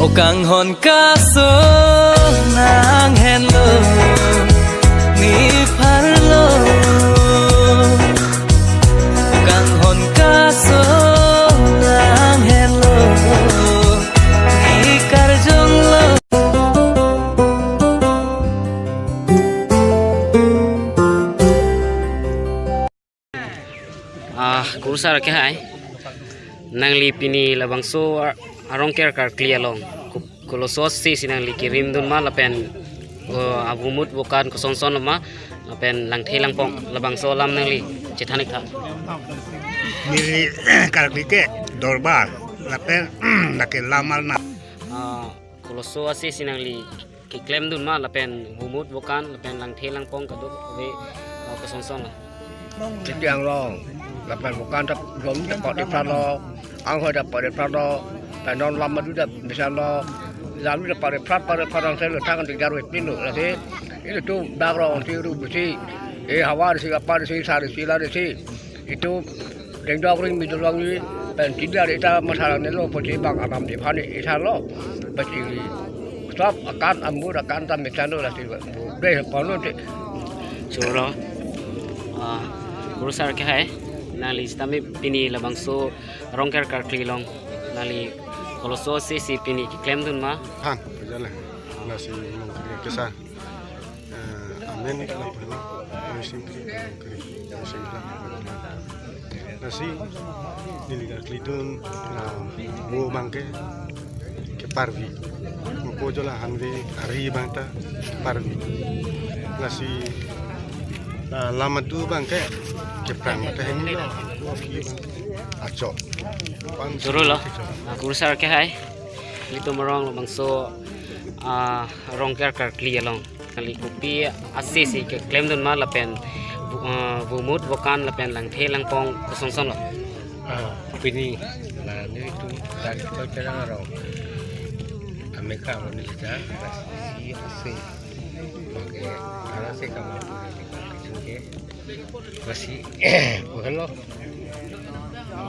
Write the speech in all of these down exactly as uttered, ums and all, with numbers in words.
O kanghon kaso nanghenlo, ne pharlo. O kanghon kaso nanghenlo, ne karjonglo. Ah, kurusar ke hai. Nangli pini labangso a-, arong ker karkli along. Ku-, koloso ase si nangli kerim dun ma lapen, oh, avumut vokan kosonson ma lapen langthe langpong labangso alam nangli chethan ik tha. Neli karkli ke dorbar lapen lake lam arnam. Ah, koloso ase si nangli keklem dun ma lapen vumut vokan lapen langthe langpong kadokave, uh, kosonson lo. Titi anglong lapen vokan ta dom ta pok de phralo, anghoi ta pok de phralo, ta non lam madu ta bisa lo, lam ta pok de phrat pok de phrat ang selo thang ti jaru pin lo lasi. Itu tu dak rong ti ru busi, eh, hawa si apa si sari si la si. Itu dengdok ring midulong ni pen tidak ada ita masalah ni lo pasti bang anam di phani ita lo pasti stop akan ambur akan tam mitan lo lasi bu deh ponu ti. Choro. Ah, kurusar ke hai. Nangli sitame pini labangso arong ker karkli along nangli koloso ase si pini keklem dun ma? Han, jalan. Nasi mungkin kisah. Eh, amen la pala, amen singkri, singkri, singkri. Lasi neli karkli dun, ah, mo abang ke keparvi. Mo ko jola hanve ari abang ta keparvi. Lasi, ah, lam madu abang ke keprang ta hini lo. Acho. Choro lo. Kurusar ke hai. Ilitum arong labangso, ah, arong ker karkli along. Kali kopi ase si keklem dun ma lapen vu-, ah, vumut vokan lapen langthe langpong kosonson lo. Ah, pini la nelitum dak Dikoi Terang arong amekar lo neli ta, si ase. Oke, ala se kamar puri di kaki sungke. Masih, bukan lo.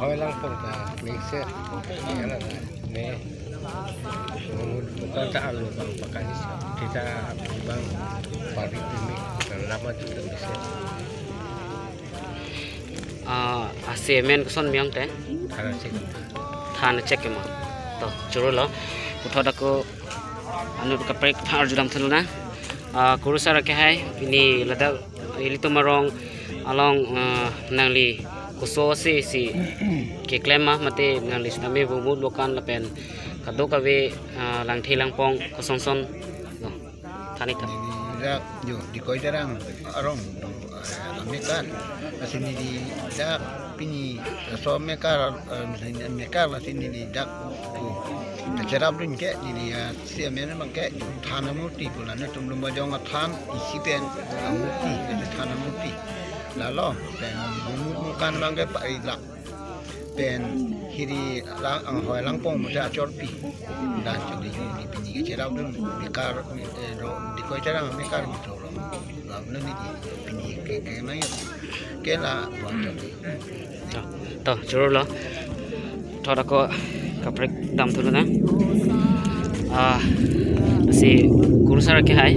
Hoi langpong ta mixer. Ya la, ne. Bukan ta alu bang pakai. Kita bang pari pimi. Lama juga bisa. Ah, ase amen koson mi ong te? Than ase. Than check ma. To, choro lo. Puthot ako anut kaprek arju dam thulu na. Ah, kurusar ke hai, pini ladak ilitum arong along, ah, nangli koso ase si keklem ma mate nangli sitame vumut vokan lapen kadokave, ah, langthe langpong kosonson lo. Than ik tha. Neli dak jo Dikoi Terang arong do, eh, amekar. Lasi neli dak pini so amekar, eh, amekar lasi neli dak ko kacherap dun ke neli ase amen abang ke jo Than Amurti pu la netum Lumbajong athan isi pen amurti, Than Amurti. Lalo pen vumut vokan abang ke pari lak. Pen hiri la anghoi langpong muda achorpi. Dan jadi di pini kecherap dun mekar, eh, do Dikoi Terang mekar gitu lo. Lalu ni di pini ke ke na ya. Ke la buat jadi. To, to, choro lo. Puthot ako kaprek dam thulu na. Ah, si kurusar ke hai.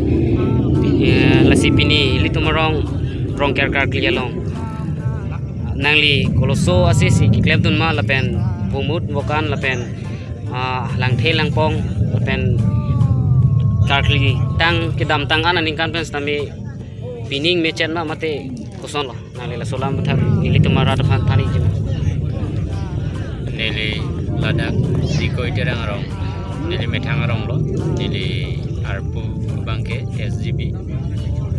Pi-, eh, lasi pini ilitum arong arong ker karkli along. Nangli koloso ase si keklem dun ma lapen vumut vokan lapen, ah, langthe langpong lapen karkli tang kedamtang an aningkan pen sitame pining mechet ma mate koson lo. Nangli laso alam than ilitum arat aphan than ik ji ma. Neli ladak Dikoi Terang arong. Neli methang arong lo. Neli arpu abang ke S G B.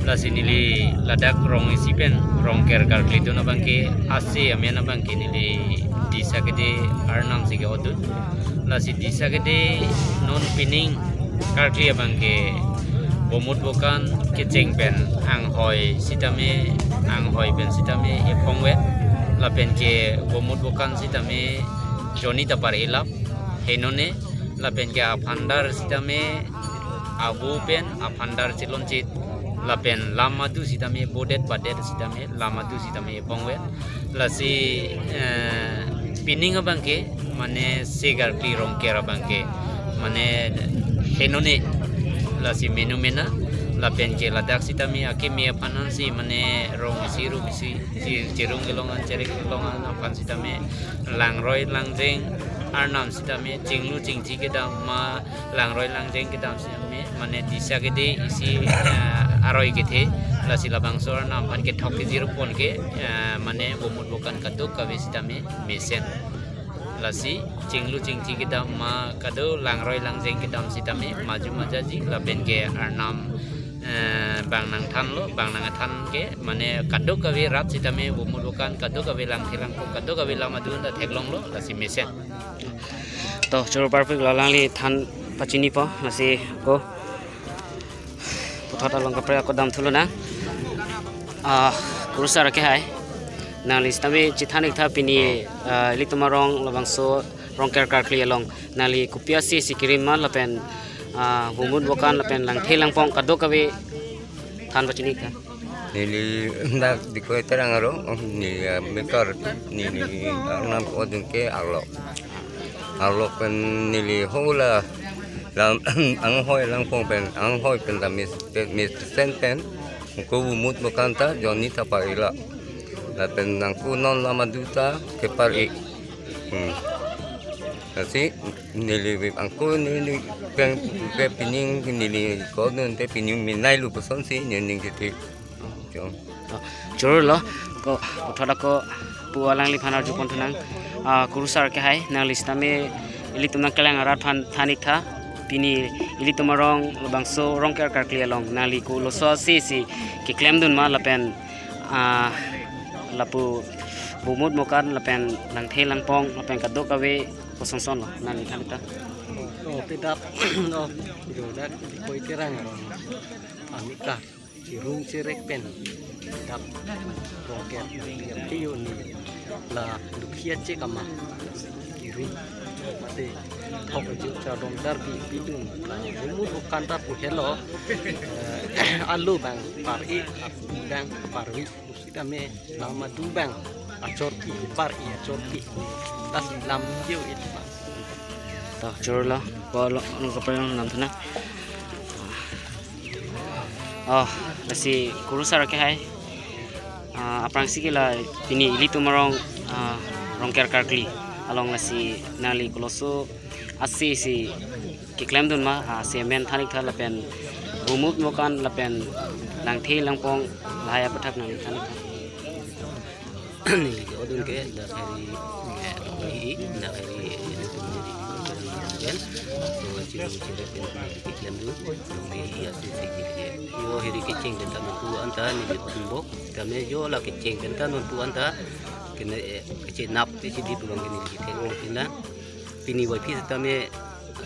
Lasi neli ladak rong isi pen arong ker karkli dun abang ke ase amen abang ke neli Disa Kede arnam si ke-odun. Lasi Disa Kede non pining karkli abang ke vumut vokan kecheng pen anghoi sitame, anghoi pen sitame epong vet. Lapen ke vumut vokan sitame joni ta par-e lap henone. Lapen ke aphandar sitame avo pen aphandar chelonchit. Lapen lam madu sitame bodet badet sitame lam madu sitame epong vet. Lasi, eh, pining abang ke mane se karkli arong ker abang ke mane henone, lasi menu mena, lapen ke ladak sitame akeme aphan ansi mane rong isi ru isi, chi-, cherung kelong an, cherek kelong an aphan sitame, langroi langjeng arnam sitame, chinglu chingthi kedam ma, langroi langjeng kedam sitame, mane disa kede isi, eh, aroi kethe, lasi labangso arnam aphan kethok kejir pon ke, eh, mane bumut bukan kadokave sitame mesen. Lasi chinglu chingthi kedam ma kado, langroi langjeng kedam sitame maju majaji, lapen ke arnam, eh, bang nangthanlo, bang nangthan ke mane kadokave rat sitame bumut bukan, kadokave langthe langpong, kadokave lam adun ta theklonglo, lasi mesen. To, choro parpik lo, alangli than pachinipo, lasi ako puthot along kaprek ako damthu lonang. Ah, kurusar ke hai. Nangli sitame chethan iktha pini, ah, ilitum arong labangso Rongker Karkli along nangli kopi ase isi kerim ma lapen, ah, bumut bukan lapen langthe langpong kadokave than pachini iktha. Neli dak Dikoi Terang arong, oh, neli, ah, mekar, neli arnam odun ke Arlok. Arlok pen neli hola lam anghoi langpong pen, anghoi pen ta mis, mesen pen, ko bumut bukan ta jonni ta par-ila. Lapen nangko non lam adu ta kepar-i. Hmm. Lasi neli angko neli pen, pe pining neli ko nun te pining minai lu puson si neli ning kiti. Chong. Oh, choro lo, ko, puthot ako pu alangliphan arju pon thunang. Ah, kurusar ke hai, nangli sitame ilitum nangkelang arat aphan than iktha. Pini ilitum arong labangso Rongker Karkli along nangli koloso ase isi keklem dun ma lapen, ah, lapu bumut bukan lapen langthe langpong lapen kadokave kosonson lo, nangli than iktha. Oh, kedap, oh, jo dak Dikoi Terang arong. Amika. Cherung cherek pen dak Rongker Karkli apiyo ni la dukhi achek ama. Cherung mate thok ajo chadong darbi pidun la bumut bukan ta pu helo, eh, alu bang par-i, apu bang parvi, sitame lam adu bang achorpi, par-i achorpi. Tas lam yo it bang. To, choro lo, ko lo, lo kaprek along damthu nang. Oh, lasi kurusar ke hai. Ah, aphrangsi ke la pini ilitum arong, ah, Rongker Karkli along lasi nangli koloso ase isi keklem dun ma, ah, ase amen than iktha lapen bumut bukan lapen langthe langpong lahai aputhak nangli than iktha. Neli ke odun ke dak hari, eh, hi, dak hari, eh, ilitum neli ke odun pen. So, chiri chiri pen neli keklem dun. Neli hi ase isi neli ke. Yo hari kecheng pen ta nonpu anta neli odun bok. Tame yo la kecheng pen ta nonpu anta. Kene, eh, kechenap te chidi pulang kene neli ketheng lo pina. Pini wai phi tame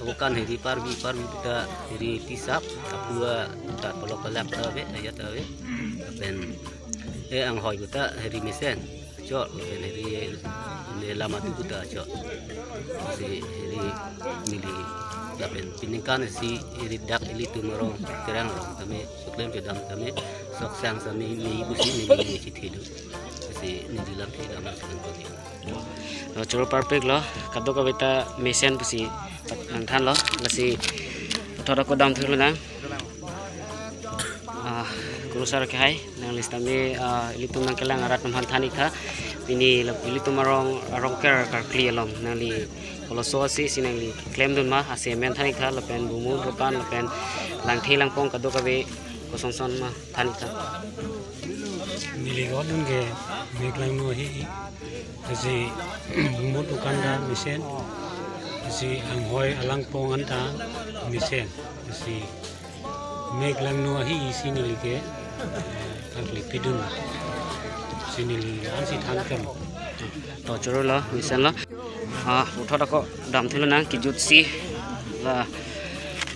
bukan hari parvi, parvi ta hari tisap, apua ta polok kalak ta ave, ayat ta ave. Pen, eh, anghoi ta hari mesen, chok, pen hari ne lam adu ta chok. Si hari neli, lapen peningkan si hari dak ilitum arong Terang arong tame, suklem kedam tame, sok sang sami ni busi ni ni si thidu. Si neli lam kedam sekarang. Oh, choro parpik lo, kadokave ta mesen pusi nangthan lo, lasi puthot ako damthu lonang. Ah, kurusar ke hai, nangli sitame, ah, ilitum nangkelang arat atum aphan than iktha, pini la ilitum arong Rongker Karkli along, nangli koloso ase isi nangli klem dun ma, ase amen than iktha, lapen bumut bukan, lapen langthe langpong kadokave kosonson ma than iktha. Neli ke odun ke mek langno ahi, lasi bumut bukan ta mesen, lasi anghoi alangpong anta mesen, lasi mek langno ahi isi neli ke, eh, karkli pidun, si neli ansi than kram. To, choro lo, mesen lo. Ah, puthot ako damthu lonang kejut si. La,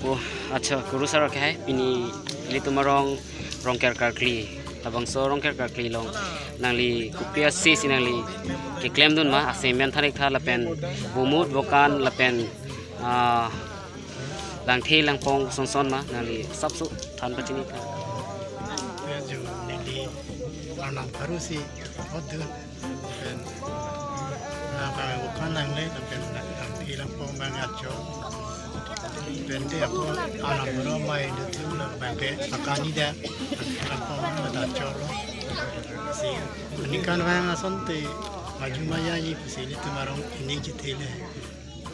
oh, acha, kurusar ke hai, pini ilitum arong Rongker Karkli, labangso Rongker Karkli along nangli kopi ase isi nangli keklem dun ma, ase amen than iktha lapen bumut bukan lapen, ah, langthe langpong kosonson ma nangli sapso than pachini iktha. Yo neli arnam pharo si odun. Pen, ah, bang bukan lang le, pen langthe langpong bang acho. Pente ako anak bro mai itu tu bangke akani da. Ako mata cholo. Si ini kan wang ason te maju maya ni pusili tu marong ini jitele.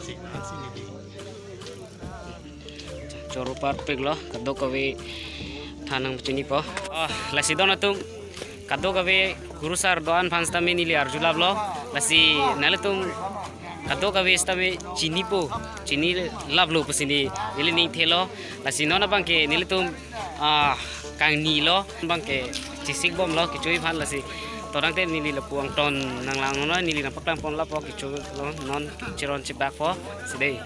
Si ansi ni di. Choro parpik lo, kadokave than nangpachinipo. Oh, lasi don atum kadokave kurusar do-an aphan sitame neli arjulaplo. Lasi nanglitum kadokave sitame chinipo, chinilaplo pusi neli ning thelo. Lasi non abangke nelitum ah kangnilo, bangke chisikbomlo kecho aphan. Lasi todang te neli lapu angton nanglangnon, neli nangpaklangponlappo kecho lo, non chiron chibakpo si dei.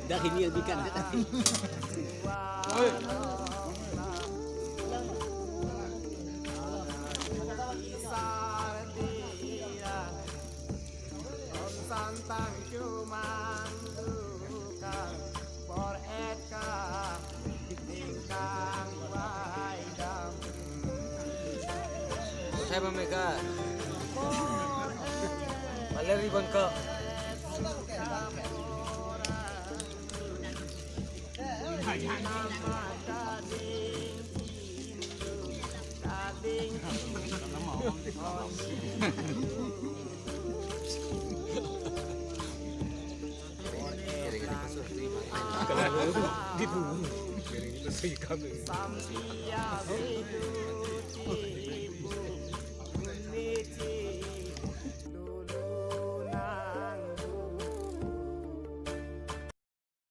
Dah ini yang bikin. Uthai mameka. Maleri bonko.